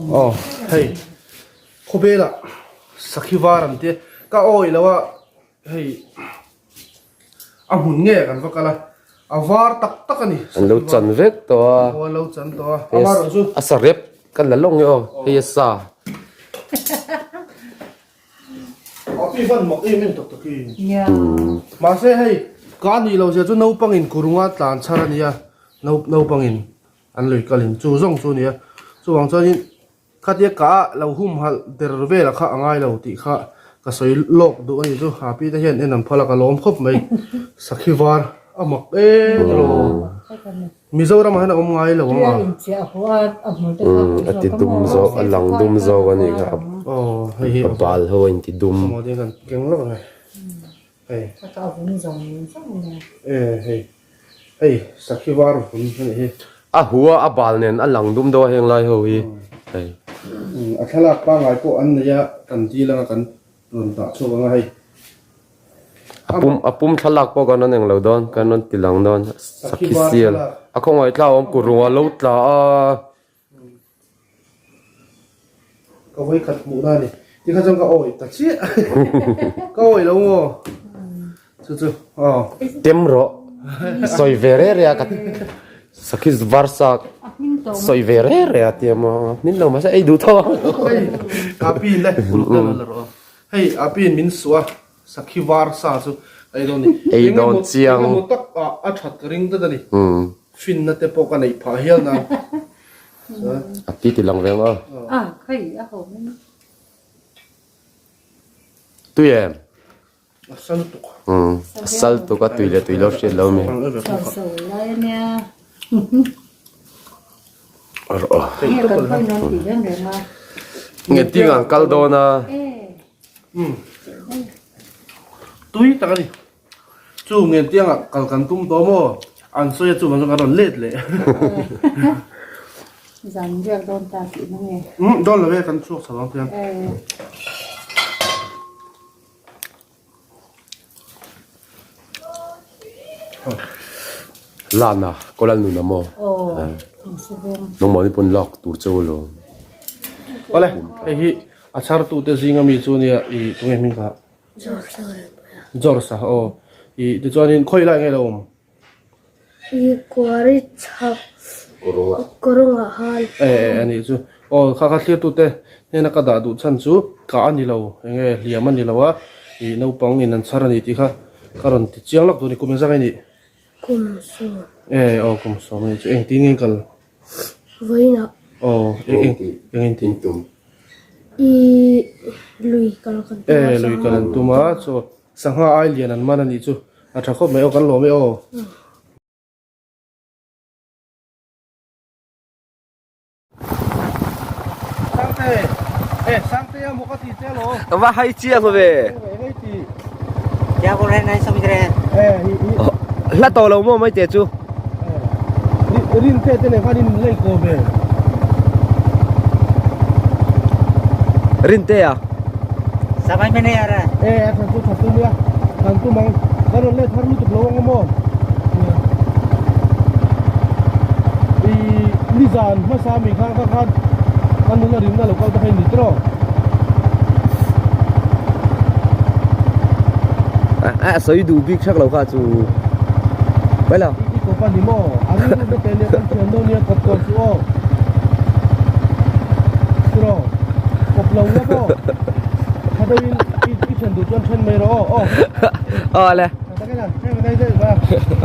Aw hei khawvelah sakhi var an tia ka awih lo a hei a hmun nge kan va kal a a var tak tak a ni. An lo chan vek tawh a. Aw an lo chan tawh a a var chu. A sa rep kan la lawng nge aw hei a sa. A pi van mak em em tak tak hi. Mahse hei ka nih loh zia chu naupangin kurunga tlan chhar a nia naupangin an lui kalin chu zawng chu a nia chuvang chuanin khatia ka ah lo humhalh der vel kha a ngai lo tih kha ka sawi lawk duh a nih chu a pi te hian en an phal a ka lawm khawp mai sakhi var a mak em emaw Mizoram ah hian a awm ngai lo ang a. A ti dum zawk a lang dum zawk a nih kha a bal ho a inti dum. Hei e hei hei sakhi var vun a nih hi. A hua a bal nen a lang dum deuh a heng lai ho hi hei. A thlalak pangngai pawh an nei a kan dil anga kan rawn dah chhuak ang a hei. A pum a pum thlalak pawh kan rawn englo dawn kan rawn ti lang dawn sakhi sial a khawngaih tla awm kut rung a lo tla a. Ka vawi khat hmuh na a ni. Tikha chuan ka awih ta chiah. Ka awih lo maw? Chu chu aw. Tem rawh. Sawi ve re re a ka sakhi varsa sawi ve re re a tia maw? Min lo mahse ei duh tho ang. Hei api in le uluk deuh la rawh. Hei api in min suah a sakhi varsa chu ei dawn ni. Ei dawn chiang. Engemaw tak ah a that ka ring tlat a ni. Finna te pawh ka neih phah hial nan. A ti ti lang ve ang aw. A khai a ho mai. Tui em? A sal tuk. Um a sal tuk a tui leh tui lo hriat lo mi. Chau lai a nia. Rawh. Nge kan hawi nawn tih reng reng a. Nge ting ang kal dawn a. Um tui tak a ni. Chu ngen tiangah kal kan tum tawh maw? An sawi a chuvang chuan kan rawn let leh. Zan riak dawn ta tih na nge? Umm dawn lo e kan chhuak chho ang tiang. Lana kawlal nun a maw? Nangmahni pawn lak tur cheu lo. Awle hei hi a chhar tute zinga mi chu nia i tunge hming kha? George a aw ih tichuanin khawi lai nge lo awm? I kuari chhak kawrungah han. E e a nih chu aw kha kha thlirtute hnena ka dah duh chhan chu ka a ni lo enge hliam a ni lo a ih naupang in an chhar a ni tih kha ka rawn ti chiang lawk tur a ni kum engzah nge nih? Kum sawm. E aw kum sawm a nih chu engtin nge kal? Vawiinah. Aw eng eng in tih? I lui kal kan tum a. E lui kal an tum a chaw sangha ai lian an man a nih chu a tha khawp mai aw kan lawm e aw. Sangte e Sangte a maw ka ti che lo. Va hai chiang ve. Hei ti. Hla tawh lo maw mai te chu. Rin te te nen khan in lei ko ve. Rin te a. Samai mene ara. E a than chu tha tu nia. Kan tu mang kan rawn let har lutuk lo ang maw. I nizan hmasa mi khan kha khan kan nuna rimna lo kal ta kha in ni tiraw. A sawi duh bik thak lo kha chu pai lo. I kawp a ni maw? A rilru na te nia kan thian dawn nia kawp tawn chu aw. Tiraw? Kawp lo la maw? Tha deuhin i thian duh chuan then mai rawh aw. Aw le. Tha takin a, then mai daih daih va.